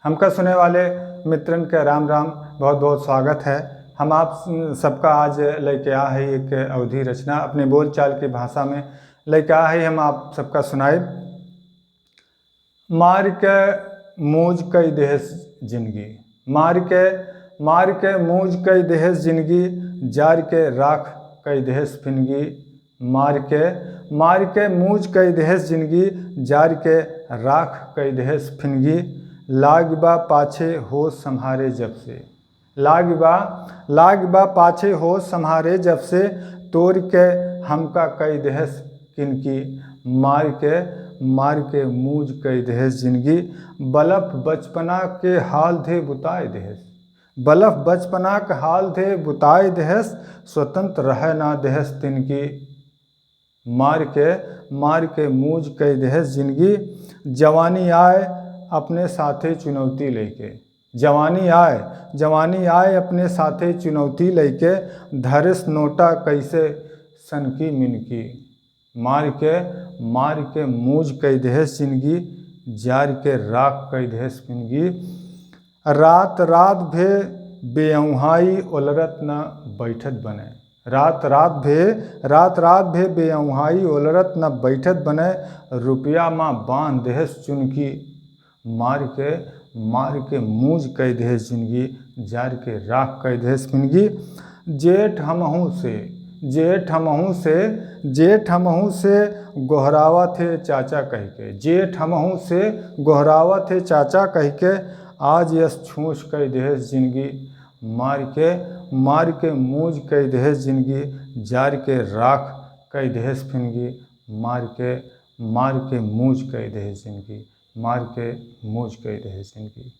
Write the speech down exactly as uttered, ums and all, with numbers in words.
हमका सुने वाले मित्रन के राम राम, बहुत बहुत स्वागत है। हम आप सबका आज लेके आ है एक अवधी रचना, अपने बोलचाल की भाषा में लेके आ है, हम आप सबका सुनाइब। मार के मूज कई देहस जिनगी, मार के, मार के मूज कई देहस जिनगी, जार के राख कई देहस फिनगी। मार के, मार के मूज कई देहस जिनगी, जार के राख कई देहस फिनगी। लाग बा पाछे होस सम्हारे जब से, लाग बा, लाग बा पाछे होस सम्हारे जब से, तोर के हमका कई देहस किनकी। मार के, मार के मूज कई देहस जिनगी। बलफ बचपना के हाल धे बुताए देहस, बलफ बचपना के हाल धे बुताए देहस, स्वतंत्र रहे ना देहस तिनकी। मार के, मार के मूज कई देहस जिनगी। जवानी आए अपने साथे चुनौती लेके, जवानी आए, जवानी आए अपने साथे चुनौती लेके, धरिस नोटा कैसे सनकी मिनकी। मार के, मार के मूज कई देहस जिनगी, जार के राख कई देहस फिनगी। रात रात भे बेअउहाई ओलरत न बैठत बने, रात रात भे, रात रात भे बेअउहाई ओलरत न बैठत बने, रुपया मा बांध देहस चुनकी। मार के, मार के मूज कई देहस जिनगी, जार के राख कई देहस फिनगी। जेठ हमहू से, जेठ हमहू से, जेठ हमहू से गोहरावत हे चाचा कहिके, जेठ हमहू से गोहरावत हे चाचा कहिके, आज यस छूछ कई देहस जिनगी। मार के, मार के मूज कई देहस जिनगी, जार के राख कई देहस फिनगी। मार के, मार के मूज कई देहस जिनगी, मार के मूज कई देहस जिनगी।